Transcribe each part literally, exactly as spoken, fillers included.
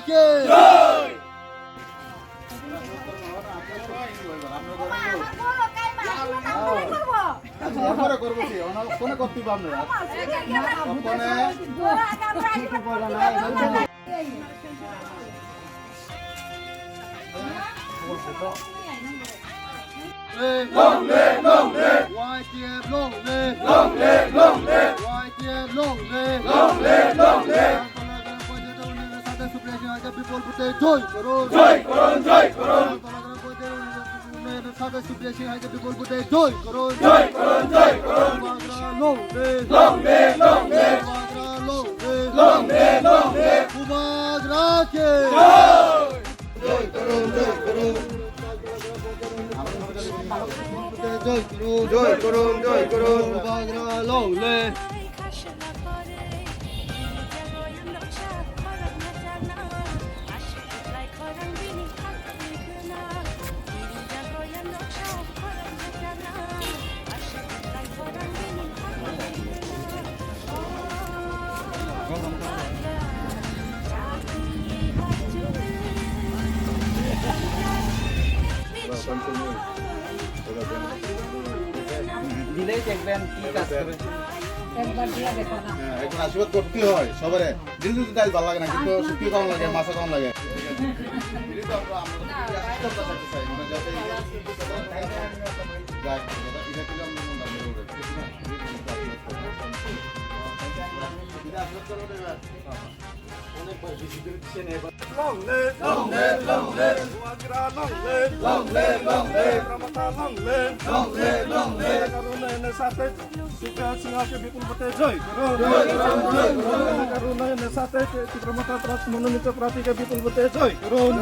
কে জয়। এরপরে করবো কি? ওনার ফোনে করতে পারবে না। ফোনে। Long live, long live. Y T F long live. Long live, long live. Y T F long live. Long live, long live. সাথে সুপ্রিয়া সিংহকে বিপুল ভোটে জয় করুন। জয় করুন, জয় করুন। উন্নয়নের সাথে সুপ্রিয়া সিংহকে বিপুল ভোটে জয় করুন। জয় করুন, জয় করুন। Bubagra long live. Long live, long live. Bubagra long live. Long live, long live. Bubagra কে জয়। জয় করুন, জয় করুন। জয় করুন, জয় করুন। Bubagra long live. দিলেই দেখবেন কি কাজ করে। একবার দিয়ে দেখো না। হ্যাঁ, এখন আশীর্বাদ করতে হয় সবারে। দিল দিতে ডাল ভালো লাগে না, কিন্তু শুটকি কম লাগে, মাছ কম লাগে। Long live, long live, long live. Bubagra long live. Long live, long live. Tipra Motha long live. Long live, long live. Tipra Motha long live. Tipra Motha প্রার্থী, মনোনীত প্রার্থীকে বিপুল ভোটে জয় করুন।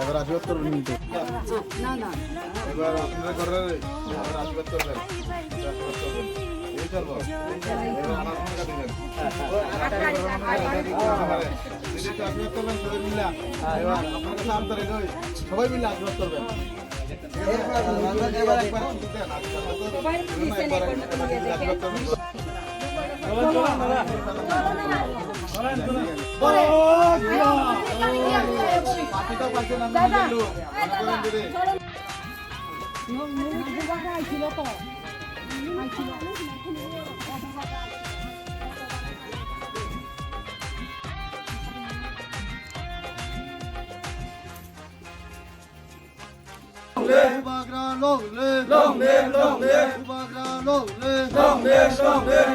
এবার আশীর্বাদ করবেন কিন্তু। না, না। এবার আপনারা করে এবার আশীর্বাদ করবেন। আশীর্বাদ করবেন। এই চলবো। এবার আমার সঙ্গে দিবেন। যদি একটু আশীর্বাদ করবেন সবাই মিলে। এবার আপনার কাছে আবদার রইল, সবাই মিলে আশীর্বাদ করবেন। এবার একবার শুধু দেন, আশীর্বাদ করবেন। সবাই মিলে একবার, একবার আশীর্বাদ করবেন। Bubagra long live. Long live, long live. Bubagra long live. Long live, long live.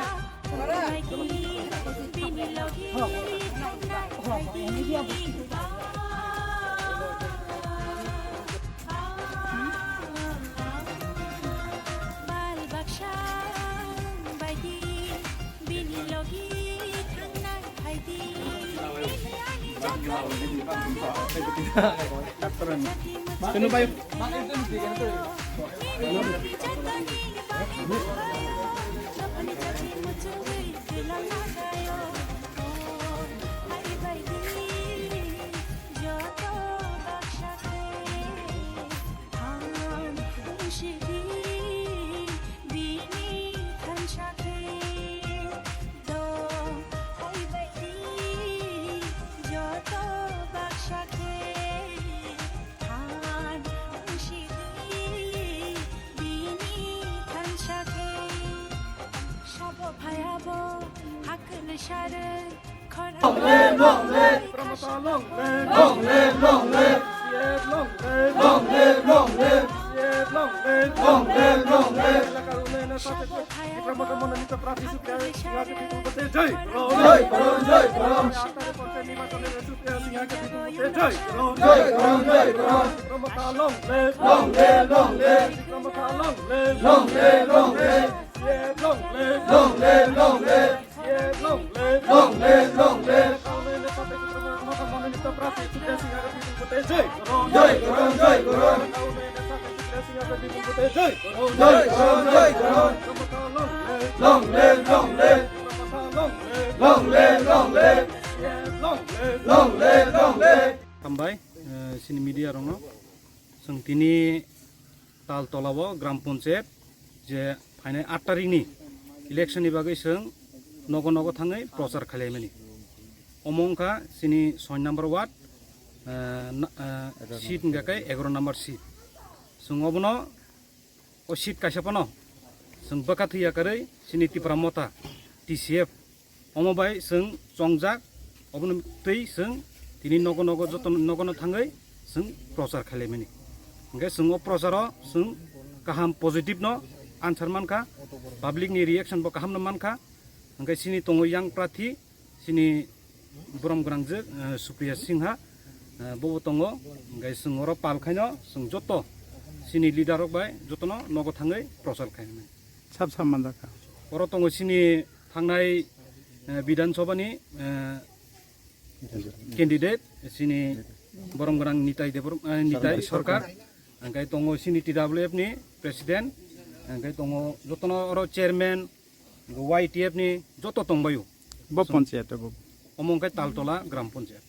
Bini thansa khe dong hai bai di, joto baksa khe than si di. Bini thansa khe sabo phayabo hakle sare. Long live, long live. Tipra Motha long live. Long live, long live. C F long live. Long live, long live. C F long live. Long live, long live. এলাকার উন্নয়নের সাথে Tipra Motha মনোনীত প্রার্থী সুপ্রিয়া সিংহকে বিপুল ভোটে জয় করুন। জয় করুন, জয় করুন। আগামী আঠারো পঞ্চায়েত নির্বাচনে সুপ্রিয়া সিংহকে বিপুল ভোটে জয় করুন। জয় করুন, জয় করুন। Tipra Motha long live. Long live, long live. Tipra Motha long live. Long live, long live. C F long live. Long live, long live. Long live, long live. জয় করুন, জয় করুন। জয় করুন, জয় করুন। Long live, long live. Long live, long live. Long live, long live. Hambai, eh, sini media rokno. Chwng tini Taltola o Gram Panchayat je phainai aat tarikni election ni bagwi chwng nogo nogo thangwi prochar khailaimani. Omo wngkha chini soi number ward, eh, na-, eh, seat hingkha khe egaroh number seat. Chwng obono o seat kaisa phano chwng bwkha thwi yakarwi chini Tipra Motha, T C F, omo bai chwng chongjak, obono twi chwng tini nogo nogo joto nogo no thangwi chwng prochar khailaimani. Hingkhe chwng o procharo chwng kaham positive no answer mankha, public ni reaction bo kaham no mankha. Hingkhe chini tongo yang prathi, chini borom gwnangjwk, eh, Supriya Singha, eh, bobo tongo. Hingkhe chwng oro pal khaino chwng joto chini leader rok bai jotono nogo thangwi prochar khaimani. Sab sab manjakha. Oro tongo chini thangnai, eh, Bidhan Sabha ni, eh, candidate, chini borom gwnang Nitai Debor-, eh, Nitai Sarkar. Hingkhe tongo chini T W F ni president, hingkhe tongo jotono oro chairman, Y T F ni joto tongbaio. Bo panchayat bo. Omo wngkha Taltola Gram Panchayat.